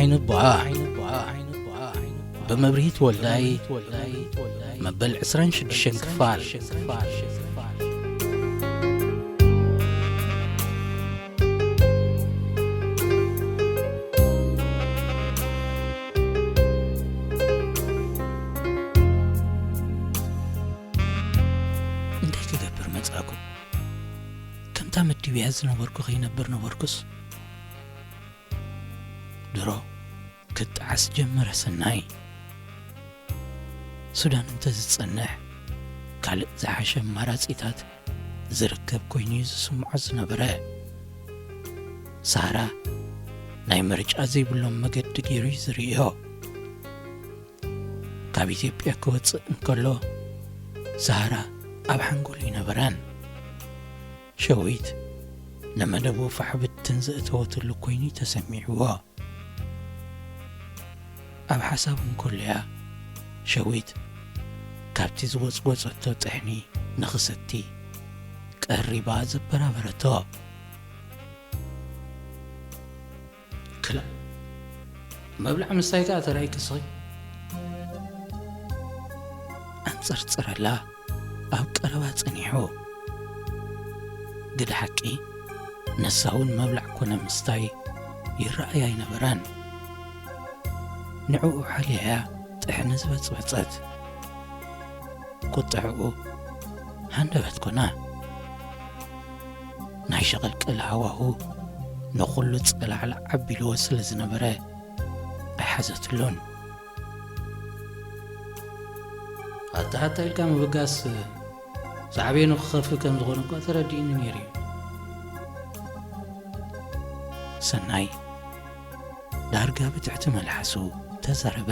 ንባ ብመብርሂት ወልዳይ መበል ዕስራን ሽዱሽተን ክፋል። እንታይ ክገብር መጻእኩ? ከምታ መዲብያ ዝነበርኩ ከይነብር ነበርኩስ? ድሮ ክጠዓስ ጀመረ ሰናይ። ሱዳን እንተ ዝጸንሕ፣ ካልእ ዝሓሸ ኣማራጺታት ዝርከብ ኮይኑ እዩ ዝስምዖ ዝነበረ። ሳራ ናይ ምርጫ ዘይብሎም መገዲ ገይሩ እዩ ዝርእዮ። ካብ ኢትዮጵያ ክወጽእ እንከሎ፣ ሳራ ኣብ ሓንጎሉ ኣይነበረን። ሸዊት ንመደቡ ፋሕ ብትን ዘእተወትሉ ኮይኑ እዩ ተሰሚዕዎ። ኣብ ሓሳቡ እንከሎ እያ ሸዊት ካብቲ ዝጎጽጎጸቶ ጥሕኒ ንኽሰቲ ቀሪባ ዘበራበረቶ። ክላእ፣ መብልዕ ምስታይ ከኣ ተራእይኪ እስኺ? ኣንጸርጸረላ። ኣብ ቀረባ ጸኒሑ። ግደ ሓቂ፣ ንሳ እውን መብላዕ ኮነ ምስታይ ይረኣያ ኣይነበራን። ንዕኡ ሓልያ እያ ጥሕኒ ዝበጽበጸት። ቁጥዕኡ ሃንደበት ኮና። ናይ ሸቐልቀል ሃዋሁ ንኹሉ ጸላዕላዕ ኣቢልዎ ስለ ዝነበረ ኣይሓዘትሉን። ኣታ ኣታ ኢልካ ምብጋስ ሳዕቤኑ ክኸፍእ ከም ዝኾነ እኳ ተረዲእኒ ነይሩ እዩ። ሰናይ ዳርጋ ብትሕቲ መልሓሱ ተዛረበ።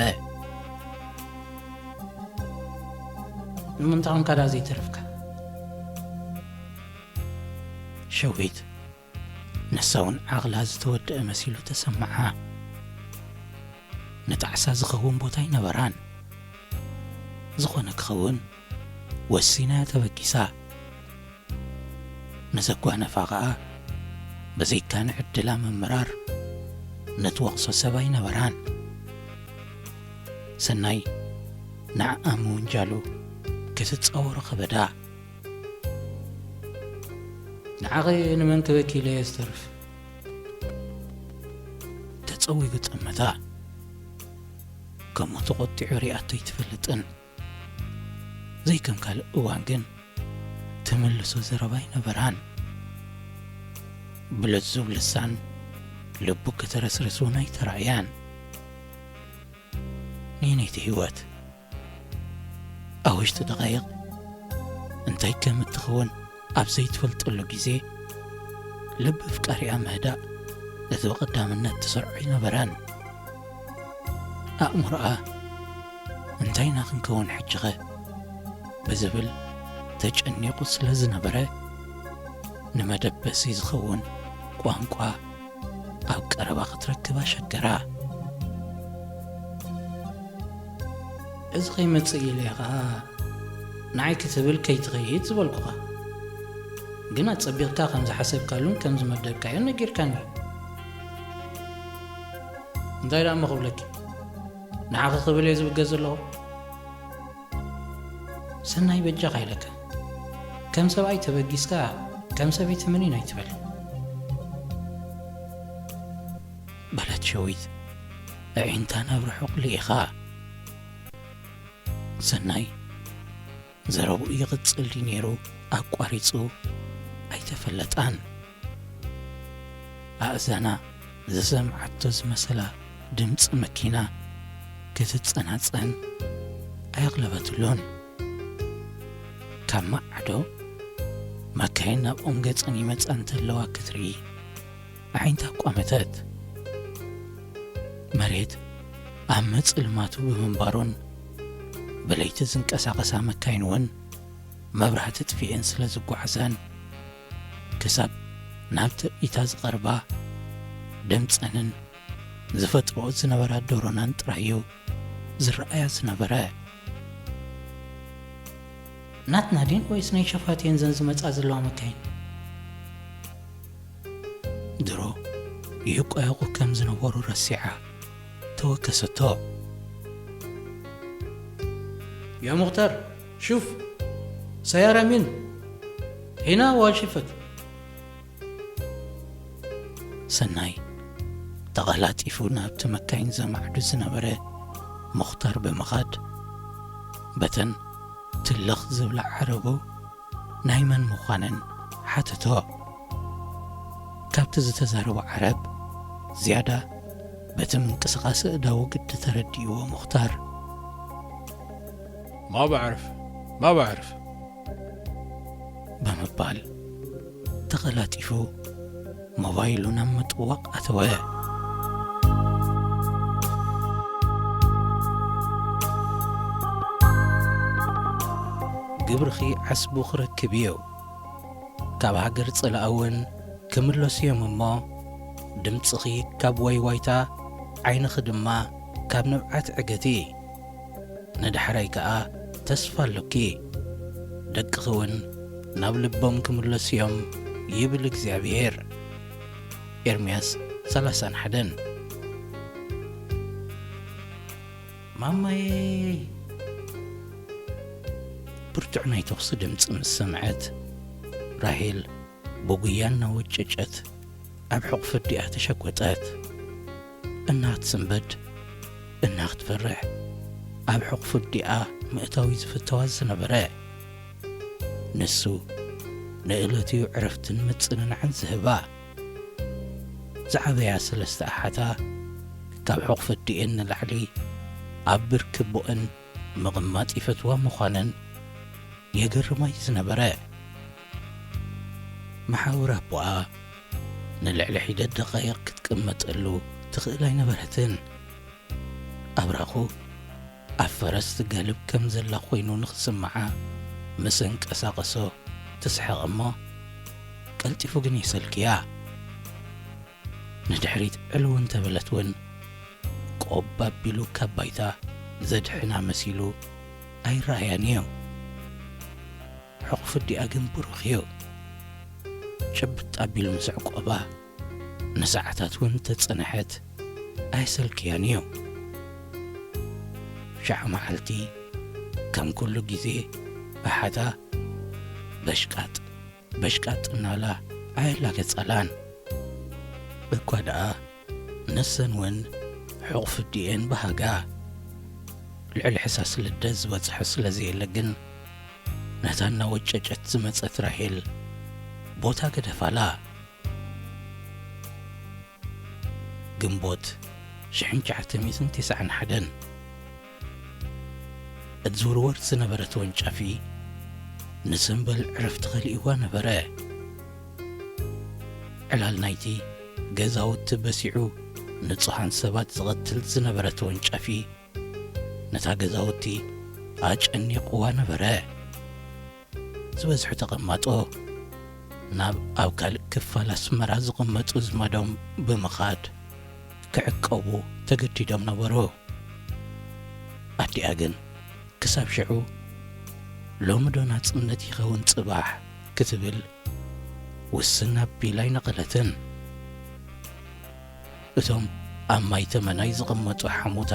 ንምንታይ ኮንካ ደኣ ዘይተረፍካ? ሸዊት ንሳ እውን ዓቕላ ዝተወደአ መሲሉ ተሰምዓ። ንጣዕሳ ዝኸውን ቦታ ኣይነበራን። ዝኾነ ክኸውን ወሲና እያ ተበጊሳ። ንዘጓነፋ ኸኣ ብዘይካ ንዕድላ ምምራር ንትወቕሶ ሰብ ኣይነበራን። ሰናይ ንዓኣ ምውንጃሉ ክትጻወሮ ከበዳ። ንዓኺ ንመን ክበኪ ኢለ እየ ዝተርፍ? ተጸዊጉ ጠመታ። ከምኡ ተቖጢዑ ሪኣቶ ኣይትፈልጥን። ዘይከም ካልእ እዋን ግን ትምልሶ ዘረባ ኣይነበራን። ብልዙብ ልሳን ልቡ ከተረስርስ እውን ኣይተራእያን። ንየነይቲ ህይወት ኣብ ውሽጢ ደቓይቕ እንታይ ከም እትኸውን ኣብ ዘይትፈልጠሉ ግዜ፣ ልቢ ኣፍቃሪኣ ምህዳእ ነቲ ብቐዳምነት ትሰርዖ ኣይነበረን። ኣእምሮኣ "እንታይ ኢና ክንከውን ሕጂኸ?" ብዝብል ተጨኒቑ ስለ ዝነበረ፣ ንመደበሲ ዝኸውን ቋንቋ ኣብ ቀረባ ክትረክብ ኣሸገራ። "እዚ ከይመጽእ ኢለ እየ ኸኣ ንዓይ ክትብል ከይትኸይድ ዝበልኩኻ። ግን ኣጸቢቕካ ከም ዝሓሰብካሉን ከም ዝመደብካዮን ነጊርካኒ። እንታይ ደኣ እሞ ክብለኪ? ንዓኺ ክብል እየ ዝብገስ ዘለኹ። ሰናይ በጃኻ ኢለካ። ከም ሰብኣይ ተበጊስካ ከም ሰበይቲ ምኒን ኣይትበል" በለት ሸዊት ኣዒንታ ናብ ርሑቕ ልኢኻ። ሰናይ ዘረብኡ ይቕጽል ድዩ ነይሩ ኣቋሪጹ ኣይተፈለጣን። ኣእዛና ዝሰምዓቶ ዝመሰላ ድምጺ መኪና ክትጸናጸን ኣየቕለበትሉን። ካብ ማዕዶ መካይን ናብኦም ገጸን ይመጻ እንተለዋ ክትርኢ ኣዒንታ ኣቋመተት። መሬት ኣብ ምጽልማቱ ብምንባሩን ብለይቲ ዝንቀሳቐሳ መካይን እውን መብራህቲ ኣጥፊኤን ስለ ዝጓዓዛን፣ ክሳብ ናብ ትርኢታ ዝቐርባ ድምጸንን ዝፈጥርኦ ዝነበራ ዶሮናን ጥራይ እዩ ዝረኣያ ዝነበረ። ናትና ድየን ወይስ ናይ ሸፋት እየን ዘን ዝመጻ ዘለዋ መካይን? ድሮ ይቋየቑ ከም ዝነበሩ ረሲዓ፣ ተወከሰቶ። يا مختار، شوف، سيارة مين؟ هنا ولا شفت؟ ሰናይ ተቐላጢፉ ናብቲ መካይን ዘማዕዱ ዝነበረ ሙኽታር ብምኻድ፣ በተን ትልኽ ዝብላ ዓረቡ ናይ መን ምዃነን ሓተቶ። ካብቲ ዝተዛረቦ ዓረብ ዝያዳ በቲ ምንቅስቓስ እዳዉ ግዲ ተረዲእዎ ሙኽታር። ما بعرف، ما بعرف። ብምባል ተቐላጢፉ ሞባይሉ ናብ ምጥዋቕ ኣተወ። ግብርኺ ዓስቡ ክረክብ እዩ። ካብ ሃገር ጽላእ እውን ክምለሱ እዮም እሞ፣ ድምጽኺ ካብ ዋይዋይታ፣ ዓይንኺ ድማ ካብ ንብዓት ዕገቲ። ንዳሕራይ ከኣ ተስፋ ኣሎኪ። ደቅኺ እውን ናብ ልቦም ክምለሱ እዮም ይብል እግዚኣብሔር። ኤርምያስ ሰላሳን ሓደን። ማማየይ! ብርቱዕ ናይ ተኹሲ ድምጺ ምስ ሰምዐት፣ ራሄል ብጉያ እናወጨጨት ኣብ ሕቑፊ ኣዲኣ ተሸጎጠት። እናክትስንበድ፣ እናክትፈርሕ፣ ኣብ ሕቑፊ ኣዲኣ ምእታው እዩ ዝፍተዋ ዝነበረ። ንሱ ንእለቱ እዩ ዕረፍትን ምጽንናዕን ዝህባ። ዝዓበያ ሰለስተ ኣሓታ ካብ ሕቑፊ ኣዲኤን ንላዕሊ ኣብ ብርኪ ኣቦኤን ምቕማጥ ይፈትዋ ምዃነን የገርማ እዩ ዝነበረ። መሓውር ኣቦኣ ንልዕሊ ሒደት ደቓይቕ ክትቅመጠሉ ትኽእል ኣይነበረትን። ኣብራኹ ኣብ ፈረስ ትጋልብ ከም ዘላ ኮይኑ ንኽስምዓ ምስ ኣንቀሳቐሶ ትስሕቕ እሞ፣ ቀልጢፉ ግን የሰልክያ። ንድሕሪት ዕልው እንተበለት እውን፣ ቆብ ኣቢሉ ካብ ባይታ ዘድሕና መሲሉ ኣይረኣያን እዩ። ሕቑፊ ኣዲኣ ግን ብሩኽ እዩ። ጭብጥ ኣቢሉ ምስ ዕቆባ፣ ንሰዓታት እውን ተጸንሐት ኣየሰልክያን እዩ። ሸዓ መዓልቲ፣ ከም ኩሉ ግዜ፣ ኣሓታ በሽቃጥ በሽቃጥ እናላ ኣየላገጻላን። እኳ ደኣ ንሰን እውን ሕቑፊ ኣዲኤን በሃጋ። ልዕሊ ሕሳስ ልደት ዝበጽሐ ስለ ዘየለ ግን፣ ነታ እናወጨጨት ዝመጸት ራሄል ቦታ ገደፋላ። ግንቦት ሽሕን ትሽዓተ ሚእትን ተስዓን ሓደን። እትዝውርወር ዝነበረ ተወንጫፊ ንሰምበል ዕረፍቲ ከሊእዋ ነበረ። ዕላል ናይቲ ገዛውቲ በሲዑ ንጹሃን ሰባት ዝቐትል ዝነበረ ተወንጫፊ ነታ ገዛውቲ ኣጨኒቕዋ ነበረ። ዝበዝሑ ተቐማጦ ናብ ኣብ ካልእ ክፋል ኣስመራ ዝቕመጡ ኣዝማዶም ብምኻድ ክዕቀቡ ተገዲዶም ነበሩ። ኣዲኣ ግን ክሳብ ሽዑ፣ "ሎሚ ዶ ናጽነት ይኸውን ጽባሕ?" ክትብል ውስን ኣቢላ ኣይነቐለትን። እቶም ኣብ ማይ ተመናይ ዝቕመጡ ሓሙታ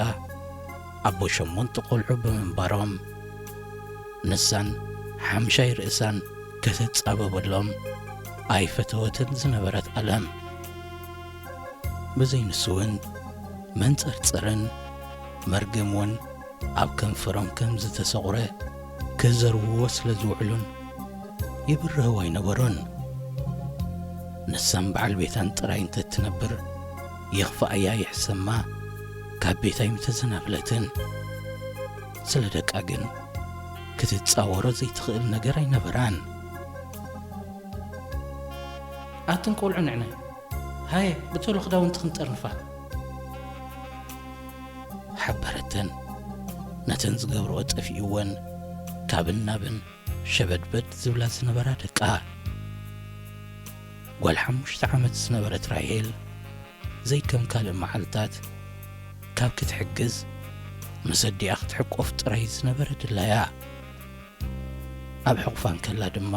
ኣቦ ሸሞንተ ቆልዑ ብምንባሮም፣ ንሳን ሓምሻይ ርእሳን ከተጻበበሎም ኣይፈተወትን ዝነበረት ኣለም። ብዘይ ንሱ እውን መንጸርጸርን መርገም እውን ኣብ ከንፈሮም ከም ዝተሰቑረ ክዘርውዎ ስለ ዝውዕሉን ይብርህዎ ኣይነበሩን። ንሳን በዓል ቤታን ጥራይ እንተትነብር ይኽፋኣያ ይሕሰማ ካብ ቤት ኣይምተዘናብለትን። ስለ ደቃ ግን ክትጻወሮ ዘይትኽእል ነገር ኣይነበራን። ኣትን ቆልዑ ንዕነ፣ ሃየ ብቶሎ ክዳውንቲ ክንጠርንፋ። ሓበረተን። ነተን ዝገብርኦ ጠፊእወን ካብን ናብን ሸበድበድ ዝብላ ዝነበራ ደቃ። ጓል ሓሙሽተ ዓመት ዝነበረት ራሄል ዘይከም ካልእ መዓልታት ካብ ክትሕግዝ ምስ ኣዲኣ ክትሕቆፍ ጥራይ ዝነበረ ድላያ። ኣብ ሕቑፋ እንከላ ድማ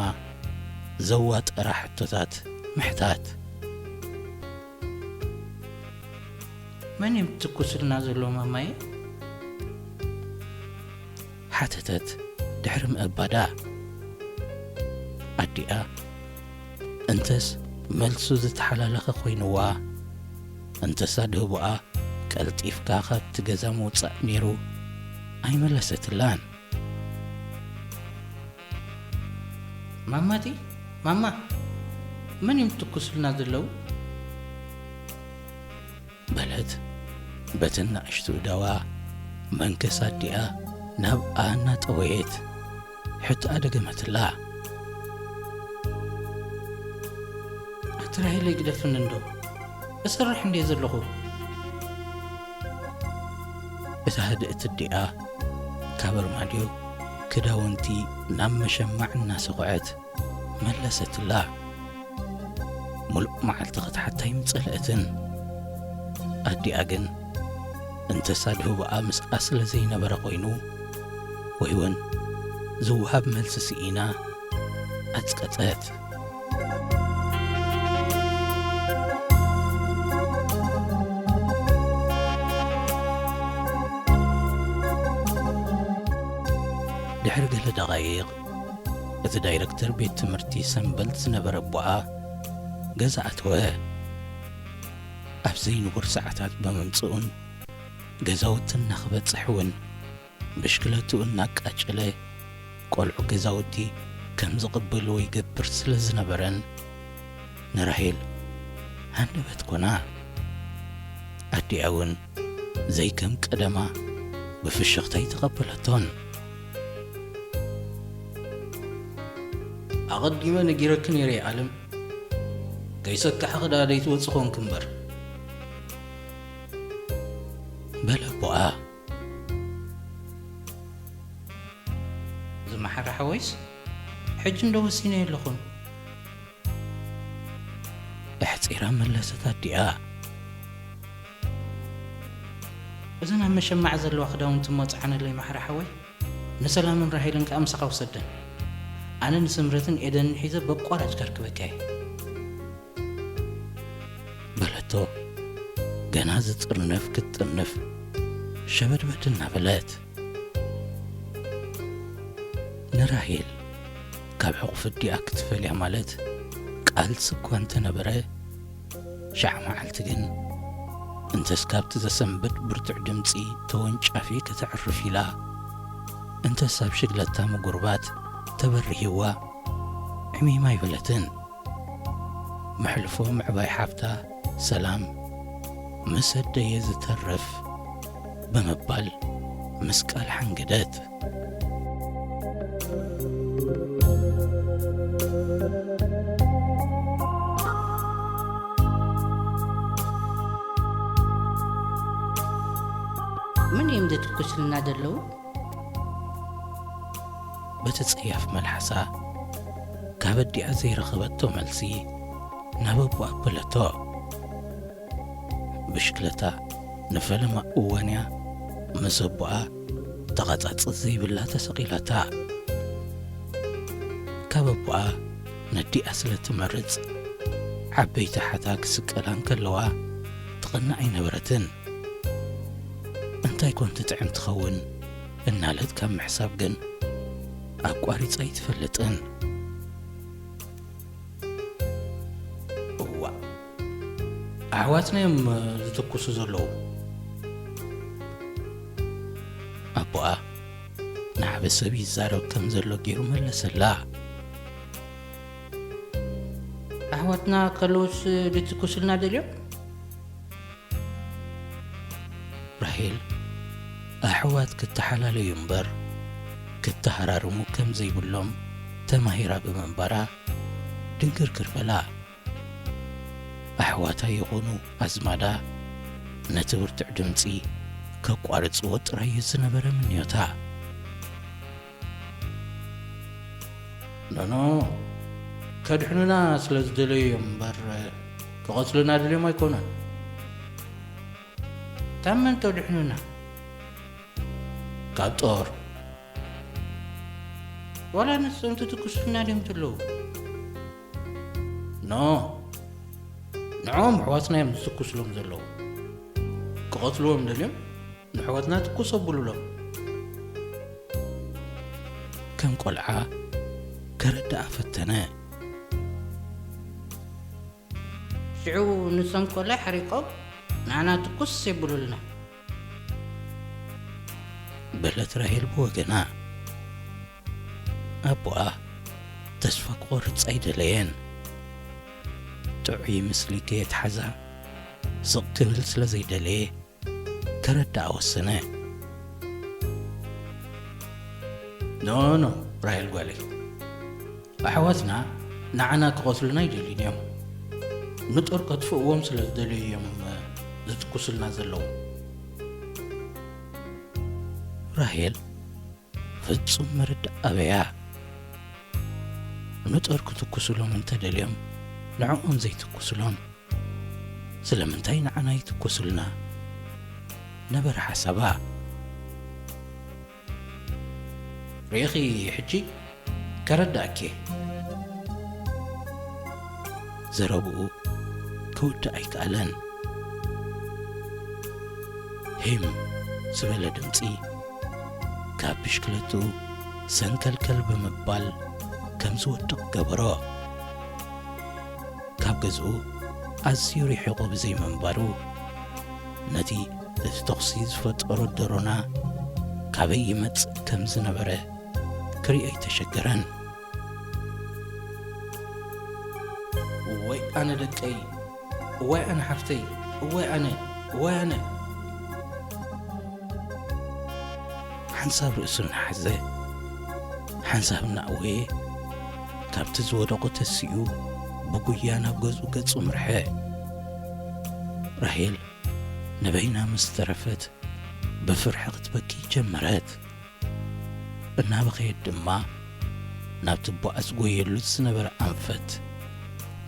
ዘዋጠራ ሕቶታት ምሕታት። መን እዮም ትኩስልና ዘለዉ ማማየ? ሓተተት ድሕሪ ምእባዳ። ኣዲኣ እንተስ መልሱ ዝተሓላለኸ ኮይንዋ፣ እንተሳ ድህቡኣ ቀልጢፍካ ካብቲ ገዛ ምውጻእ ነይሩ ኣይመለሰትላን። ማማቲ፣ ማማ፣ መን እዮም ትኩስልና ዘለዉ? በለት በተን ንኣሽቱ እዳዋ መንከስ ኣዲኣ ናብ ኣና ጠወየት። ሕቶኣ ደገመትላ። ኣቲ ራሄለይ ግደፍኒ እንዶ፣ እሰርሕ እንድየ ዘለኹ። እታ ህድእቲ ኣዲኣ ካብ ኣርማድዮ ክዳውንቲ ናብ መሸማዕ እናሰኹዐት መለሰትላ። ምሉእ መዓልቲ ክትሓታ ኣይምጸልአትን። ኣዲኣ ግን እንተሳ ድህቡኣ ምስኣ ስለ ዘይነበረ ኮይኑ፣ ወይ እውን ዝወሃብ መልሲ ስኢና ኣጽቀጸት። ድሕሪ ገለ ደቓይቕ፣ እቲ ዳይረክተር ቤት ትምህርቲ ሰምበል ዝነበረ ኣቦኣ ገዛ ኣተወ። ኣብ ዘይንቡር ሰዓታት ብምምጽኡን ገዛውቲ እናኽበጽሕ እውን ብሽክለትኡ እናቃጨለ ቆልዑ ገዛውቲ ከም ዝቕበልዎ ይገብር ስለ ዝነበረን፣ ንራሄል ሃንደበት ኮና። ኣዲኣ እውን ዘይከም ቀደማ ብፍሽኽታ ኣይተቐበለቶን። ኣቐዲመ ነጊረኪ ነይረ ኣለም፣ ከይሰካሕኺ ደኣ ደይትወጺ ኾንኪ እምበር። በለ ኣቦኣ። ዝመሓረ ሓወይስ፣ ሕጂ እንዶ ወሲነ የለኹን። ኣሕጺራ መለሰት ኣዲኣ። እዘን ኣብ መሸማዕ ዘለዋ ክዳውንቲ እሞ ጽዓነለይ መሓረ ሓወይ፣ ንሰላምን ራሄልን ከኣ ምሳኻ ውሰደን። ኣነ ንስምረትን ኤደንን ሒዘ በቋራጭ ከርክበካ እየ። በለቶ። ገና ዝጥርነፍ ክትጥርንፍ ሸበድበድ እናበለት። ንራሄል ካብ ሕቑፊ ኣዲኣ ክትፈልያ ማለት ቃልሲ እኳ እንተነበረ፣ ሸዓ መዓልቲ ግን እንተስ ካብቲ ዘሰንብድ ብርቱዕ ድምጺ ተወንጫፊ ከተዕርፍ ኢላ፣ እንተስ ኣብ ሽግለታ ምጉርባት ተበርሂዋ፣ ዕሚም ኣይበለትን። መሕልፎ ምዕባይ ሓፍታ ሰላም፣ ምስ ኣደየ ዝተርፍ ብምባል ምስ ቃል ሓንገደት። መን እዮም ዘትኩስልና ዘለዉ? በቲ ጸያፍ መልሓሳ ካብ ኣዲኣ ዘይረኸበቶ መልሲ ናብ ኣቦኣ ኣበለቶ። ብሽክለታ ንፈለማ እዋንያ ምስ ኣቦኣ ተቐጻጽ ዘይብላ ተሰቒላታ። ካብ ኣቦኣ ነዲኣ ስለ ትመርጽ፣ ዓበይቲ ሓታ ክስቀላ እንከለዋ ትቐንእ ኣይነበረትን። እንታይ ኮን ትጥዕም ትኸውን እናለት ካብ ምሕሳብ ግን ኣቋሪጻ ኣይትፈልጥን። እዋእ፣ ኣሕዋትና እዮም ዝትኩሱ ዘለዉ። ኣቦኣ ንዓቢ ሰብ ይዛረብ ከም ዘሎ ገይሩ መለሰላ። ኣሕዋትና ከለዉስ ድትኩስልና ደልዮም? ራሄል ኣሕዋት ክተሓላለዩ እምበር ክተሃራርሙ ከም ዘይብሎም ተማሂራ ብምንባራ ድንግርግር በላ። ኣሕዋታ ይኹኑ ኣዝማዳ ነቲ ብርቱዕ ድምጺ ከቋርጽዎ ጥራይ እዩ ዝነበረ ምንዮታ። ኖኖ፣ ከድሕኑና ስለ ዝደለዩ እዮም እምበር ክቐትሉና ደልዮም ኣይኮኑን። ካብ መን ከድሕኑና? ካብ ጦር። ዋላ ንሶም ትትኩሱልና ድዮም ዘለዉ? ኖ፣ ንዕኦም ኣሕዋትና እዮም ዝትኩስሎም ዘለዉ። ክቐትልዎም ደልዮም ንኣሕዋትና ትኩስ ኣብሉሎም። ከም ቆልዓ ከረድኣ ፈተነ። ሽዑ ንሶም ቆልዓ ሓሪቆም ንዓና ትኩስ የብሉልና። በለት ራሄል ብወገና። ኣቦኣ ተስፋ ክቖርጽ ኣይደለየን። ጥዑይ ምስሊ ከየትሓዛ ስቕ ክብል ስለ ዘይደለየ፣ ከረድኣ ወሰነ። ኖ፣ ኖ፣ ራሄል ጓለይ፣ ኣሕዋትና ንዓና ክቐትሉና ኣይደልዩን እዮም። ንጦር ከጥፍእዎም ስለ ዝደለዩ እዮም ዝትኩሱልና ዘለዉ። ራሄል ፍጹም ምርዳእ ኣበያ። ንጦር ክትኩሱሎም እንተደልዮም ንዕኦም ዘይትኩሱሎም፣ ስለምንታይ ንዓና ይትኩሱልና? ነበረ ሓሳባ። ርኢኺ፣ ሕጂ ከረድኣኪ። ዘረብኡ ክውድእ ኣይከኣለን። ሂም ዝበለ ድምጺ ካብ ብሽክለትኡ ሰንከልከል ብምባል ከም ዝወድቕ ገበሮ። ካብ ገዝኡ ኣዝዩ ርሒቑ ብዘይምንባሩ፣ ነቲ እቲ ተኹሲ ዝፈጠሮ ደሮና ካበይ ይመጽእ ከም ዝነበረ ክርኢ ኣይተሸገረን። እዋይ ኣነ ደቀይ፣ እዋይ ኣነ ሓፍተይ፣ እዋይ ኣነ፣ እዋይ ኣነ። ሓንሳብ ርእሱ እናሓዘ፣ ሓንሳብ እናእወየ፣ ካብቲ ዝወደቖ ተሲኡ ብጉያ ናብ ገዝኡ ገጹ ምርሐ። ራሄል ንበይና ምስ ተረፈት፣ ብፍርሒ ክትበኪ ጀመረት። እናበኸየት ድማ ናብቲ ቡኣ ዝጎየሉ ዝነበረ ኣንፈት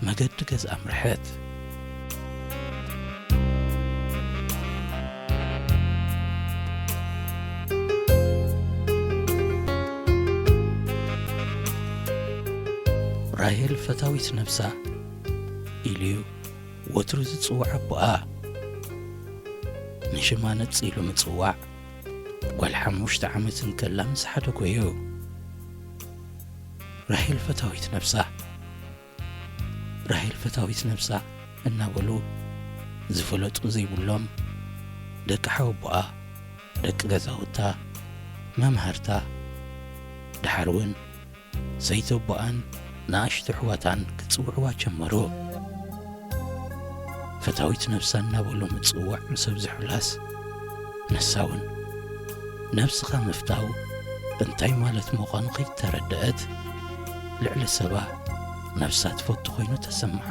መገዲ ገዝኣ ኣምርሐት። ራሄል ፈታዊት ነብሳ ኢሉ'ዩ ወትሩ ዝጽውዓ ኣቦኣ። ንሽማ ነጺሉ ምጽዋዕ ጓል ሓሙሽተ ዓመት እንከላ ምስ ሓደጎ'ዩ። ራሄል ፈታዊት ነብሳ፣ ራሄል ፈታዊት ነብሳ እናበሉ ዝፈለጡ ዘይብሎም ደቂ ሓወቦኣ፣ ደቂ ገዛውታ፣ መማህርታ፣ ደሓር እውን ሰይቲ ኣቦኣን ንኣሽቱ ኣሕዋታን ክጽውዕዋ ጀመሩ። ፈታዊት ነብሳ እናበሉ ምጽዋዕ ምስ ኣብዝሑላስ፣ ንሳ እውን ነብስኻ ምፍታው እንታይ ማለት ምዃኑ ከይተረድአት፣ ልዕሊ ሰባ ነብሳ ትፈቱ ኮይኑ ተሰምዓ።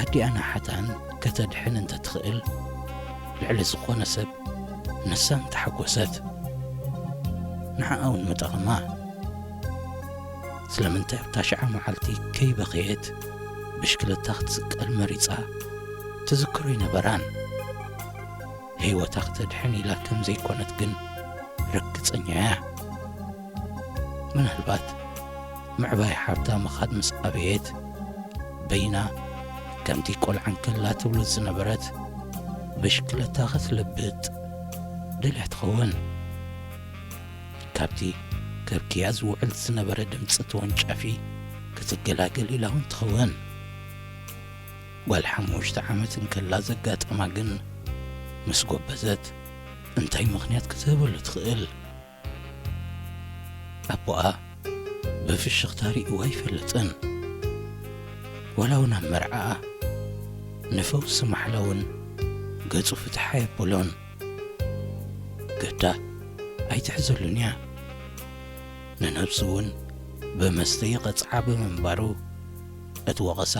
ኣዲኣን ኣሓታን ከተድሕን እንተትኽእል፣ ልዕሊ ዝኾነ ሰብ ንሳ እንተሓጎሰት፣ ንዓኣ እውን ምጠቐማ። ስለምንታይ ኣብታ ሽዓ መዓልቲ ከይበኸየት ብሽክለታ ክትስቀል መሪጻ ትዝክሮ ኣይነበራን። ህይወታ ክተድሕን ኢላ ከም ዘይኮነት ግን ርግጸኛ እያ። ምናልባት ምዕባይ ሓብታ ምኻድ ምስ ኣበየት፣ በይና ከምቲ ቆልዓ እንከላ ትብሎ ዝነበረት ብሽክለታ ክትልብጥ ደልያ ትኸውን። ካብቲ ከብክያ ዝውዕል ዝነበረ ድምጺ ተወንጫፊ ክትገላገል ኢላ እውን ትኸውን። ጓል ሓሙሽተ ዓመት እንከላ ዘጋጠማ ግን ምስ ጎበዘት እንታይ ምኽንያት ክትህበሉ ትኽእል? ኣቦኣ ብፍሽኽታ ርእይዋ ኣይፈልጥን። ዋላ እውን ኣብ መርዓኣ ንፈውሲ ማሕላ እውን ገጹ ፍትሕ ኣየበሎን። ግዳ ኣይትሕዘሉን እያ። ንነብሱ እውን ብመስተ ይቐጽዓ ብምንባሩ፣ እቲ ወቐሳ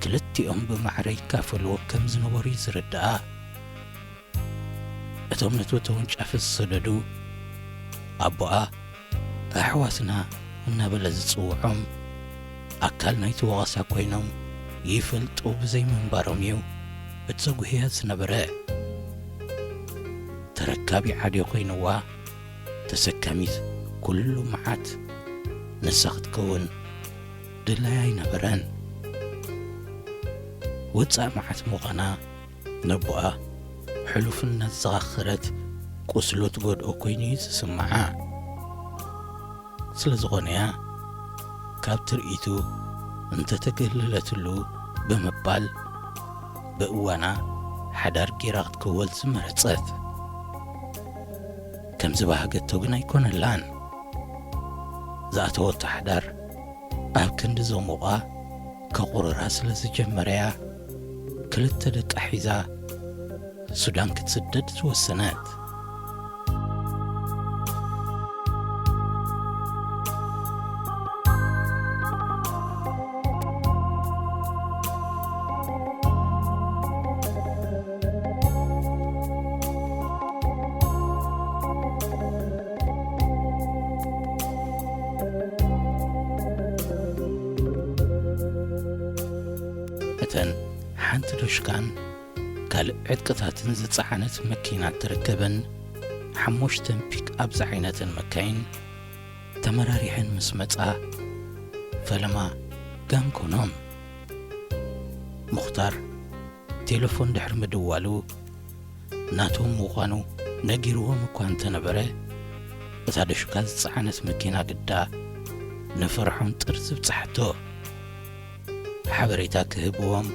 ክልቲኦም ብማዕረ ይካፈልዎ ከም ዝነበሩ እዩ ዝርድኣ። እቶም ነቲ ተወንጫፊ ዝሰደዱ ኣቦኣ ኣሕዋትና እናበለ ዝጽውዖም ኣካል ናይቲ ወቐሳ ኮይኖም ይፈልጡ ብዘይምንባሮም እዩ እቲ ዘጉህያ ዝነበረ። ተረካቢ ዓድዮ ኮይንዋ ተሰካሚት ኩሉ መዓት ንሳ ክትከውን ድላያ ኣይነበረን። ውጻእ መዓት ምዃና ነቦኣ ሕሉፍ እናዘኻኸረት ቁስሉ ትጎድኦ ኮይኑ እዩ ዝስምዓ። ስለ ዝኾነ እያ ካብ ትርኢቱ እንተተገለለትሉ ብምባል ብእዋና ሓዳር ጌራ ክትክወል ዝመረጸት። ከም ዝበሃገቶ ግን ኣይኮነላን። ዝኣተወቶ ሓዳር ኣብ ክንዲ ዘሞቓ ከቑርራ ስለ ዝጀመረያ፣ ክልተ ደቃ ሒዛ ሱዳን ክትስደድ ዝወሰነት። እተን ሓንቲ ዶሽካን ካልእ ዕጥቅታትን ዝጸዓነት መኪና እትርከበን ሓሙሽተን ፒክ ኣፕ ዝዓይነተን መካይን ተመራሪሐን ምስ መጻ፣ ፈለማ ጋንኮኖም። ሙኽታር ቴሌፎን ድሕሪ ምድዋሉ ናቶም ምዃኑ ነጊርዎም እኳ እንተነበረ፣ እታ ደሹካ ዝጸዓነት መኪና ግዳ ንፈርሖም ጥርዚ ብጽሓቶ። ሓበሬታ ክህብዎም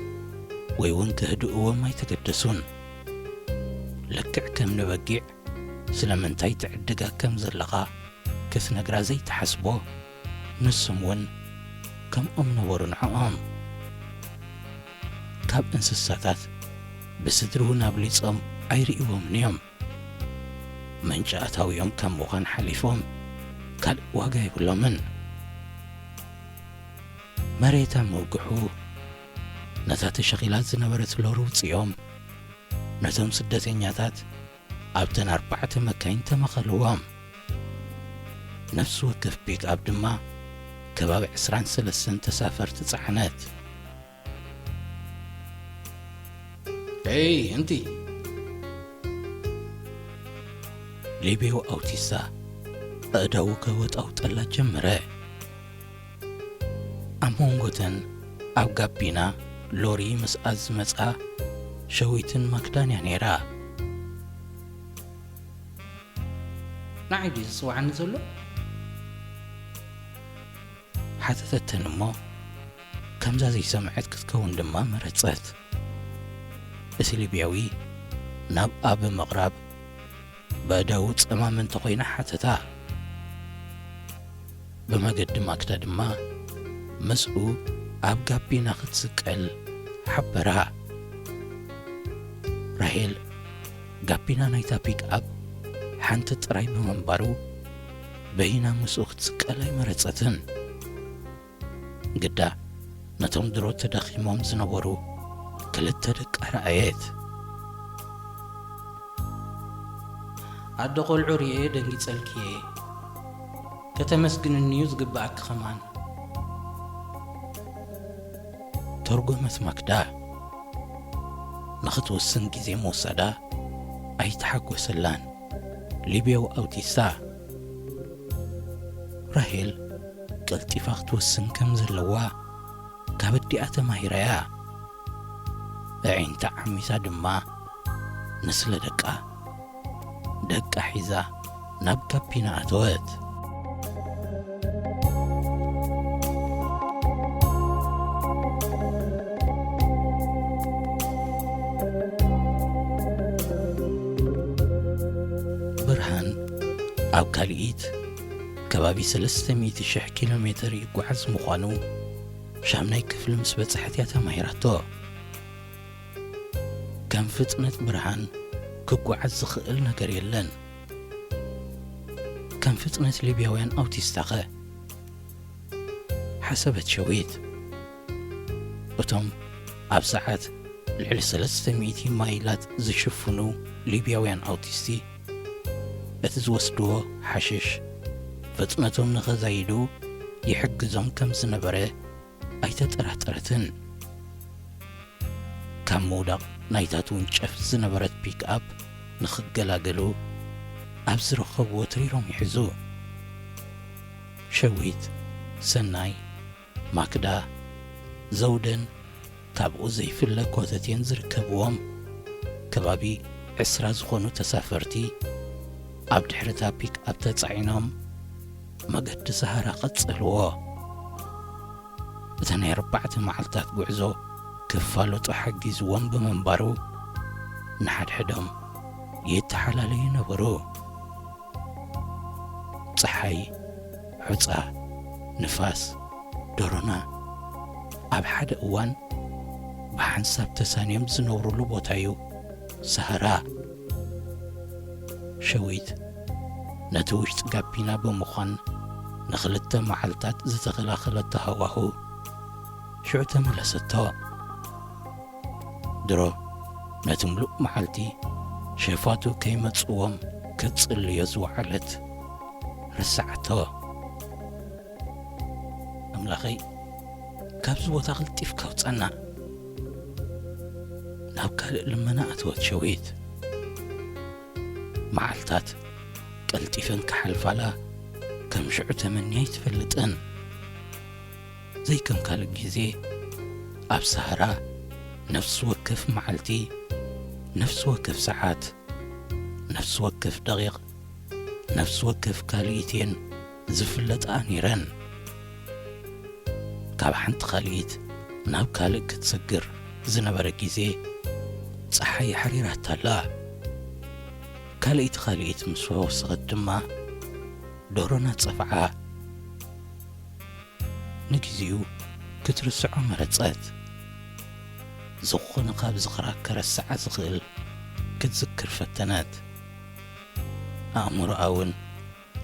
ወይ እውን ክህድእዎም ኣይተገደሱን። ልክዕ ከም ንበጊዕ ስለምንታይ ትዕድጋ ከም ዘለኻ ክትነግራ ዘይትሓስቦ፣ ንሶም እውን ከምኦም ነበሩ ንዕኦም። ካብ እንስሳታት ብስድሪ እውን ኣብሊጾም ኣይርእይዎምን እዮም። ምንጪ ኣታዊኦም ካብ ምዃን ሓሊፎም ካልእ ዋጋ የብሎምን። መሬት ኣብ ምውግሑ ነታ ተሸኺላ ዝነበረት ሎሪ ውጽኦም ነቶም ስደተኛታት ኣብተን ኣርባዕተ መካይን ተመኸልዎም። ነፍሲ ወከፍ ፒክ ኣፕ ድማ ከባቢ ዕስራን ሰለስተን ተሳፈርቲ ጸዓነት። ኤይ፣ እንቲ! ሊብዮ ኣውቲስታ ኣእዳዉ ከወጣውጠላ ጀመረ። ኣብ መንጎተን ኣብ ጋቢና ሎሪ ምስኣ ዝመጻ ሸዊትን ማክዳን እያ ነይራ። ንዓይ ድዩ ዝጽውዓኒ ዘሎ? ሓተተተን እሞ፣ ከምዛ ዘይሰምዐት ክትከውን ድማ መረጸት። እቲ ሊብያዊ ናብኣ ብምቕራብ፣ በእዳዉ ጸማም እንተኾይና ሓተታ። ብመገዲ ማክዳ ድማ ምስኡ ኣብ ጋቢና ክትስቀል ሓበራ። ራሄል ጋቢና ናይታ ፒክኣፕ ሓንቲ ጥራይ ብምንባሩ፣ በይና ምስኡ ክትስቀል ኣይመረጸትን። ግዳ ነቶም ድሮ ተዳኺሞም ዝነበሩ ክልተ ደቃ ረኣየት። ኣደ ቆልዑ ርእየ ደንጊጸልኪ እየ። ከተመስግንኒ'ዩ ዝግብኣኪ ከማን። ተርጎመት ማክዳ። ንኽትውስን ግዜ ምውሳዳ ኣይተሓጎሰላን። ሊብያዊ ኣውቲስታ። ራሄል ቀልጢፋ ክትወስን ከም ዘለዋ ካብ ኣዲኣ ተማሂራ እያ። ኣዒንታ ዓሚታ ድማ ንስለ ደቃ፣ ደቃ ሒዛ ናብ ጋቢና ኣተወት። ብርሃን ኣብ ካልኢት ከባቢ ሰለስተ ሚእቲ ሽሕ ኪሎ ሜተር ይጓዓዝ ምዃኑ ሻምናይ ክፍሊ ምስ በጽሐት እያ ተማሂራቶ። ከም ፍጥነት ብርሃን ክጓዓዝ ዝኽእል ነገር የለን። ከም ፍጥነት ሊብያውያን ኣውቲስታኸ? ሓሰበት ሸዊት። እቶም ኣብ ሰዓት ልዕሊ ሰለስተ ሚእቲ ማይላት ዝሽፍኑ ሊብያውያን ኣውቲስቲ፣ እቲ ዝወስድዎ ሓሽሽ ፍጥነቶም ንኸዛይዱ ይሕግዞም ከም ዝነበረ ኣይተጠራጠረትን። ካብ ምውዳቕ ናይታ ትውንጨፍ ዝነበረት ፒክኣፕ ንኽገላገሉ ኣብ ዝረኸብዎ ትሪሮም ይሕዙ። ሸዊት፣ ሰናይ፣ ማክዳ፣ ዘውደን ካብኡ ዘይፍለ ኮተቴን ዝርከብዎም ከባቢ ዕስራ ዝኾኑ ተሳፈርቲ ኣብ ድሕሪታ ፒክኣፕ ተጻዒኖም መገዲ ሰሃራ ቀጸልዎ። እቲ ናይ ኣርባዕተ መዓልታት ጉዕዞ ክፋለጡ ሓጊዝዎም ብምንባሩ፣ ንሓድሕዶም ይተሓላለዩ ነበሩ። ጸሓይ፣ ሑጻ፣ ንፋስ፣ ዶሮና ኣብ ሓደ እዋን ብሓንሳብ ተሳንዮም ዝነብሩሉ ቦታ'ዩ ሰሃራ። ሸዊት ነቲ ውሽጢ ጋቢና ብምዃን ንኽልተ መዓልታት ዝተኸላኸለቶ ሃዋሁ ሽዑ ተመለሰቶ። ድሮ ነቲ ምሉእ መዓልቲ ሸፋቱ ከይመጽዎም ክትጽልዮ ዝወዓለት ረስዓቶ። ኣምላኸይ፣ ካብዚ ቦታ ቀልጢፍካ ኣውጻና። ናብ ካልእ ልመና ኣተወት ሸዊት። መዓልታት ቀልጢፈን ክሓልፋላ ከም ሽዑ ተመንያ ኣይትፈልጥን። ዘይከም ካልእ ግዜ ኣብ ሰሃራ ነፍሲ ወከፍ መዓልቲ፣ ነፍሲ ወከፍ ሰዓት፣ ነፍሲ ወከፍ ደቂቕ፣ ነፍሲ ወከፍ ካልኢት እየን ዝፍለጣ ነይረን። ካብ ሓንቲ ካልኢት ናብ ካልእ ክትሰግር ዝነበረ ግዜ ጸሓይ ኣሕሪራታ ኣላ። ካልኢት ካልኢት ምስ ወሰኸት ድማ ዶሮና ጸፍዓ። ንግዜኡ ክትርስዖ መረጸት። ዝኾነ ካብ ዝኽራ ከረስዓ ዝኽእል ክትዝክር ፈተነት። ኣእምሮኣ እውን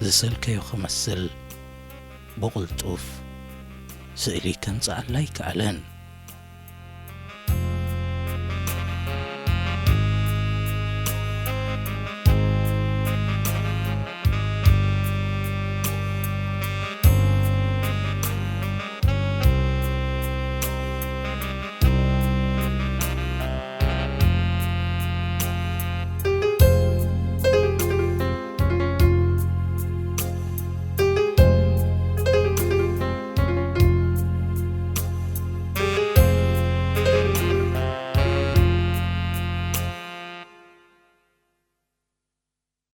ዝሰልከዮ ክመስል ብቕልጡፍ ስእሊ ከምጽኣላ ኣይከኣለን።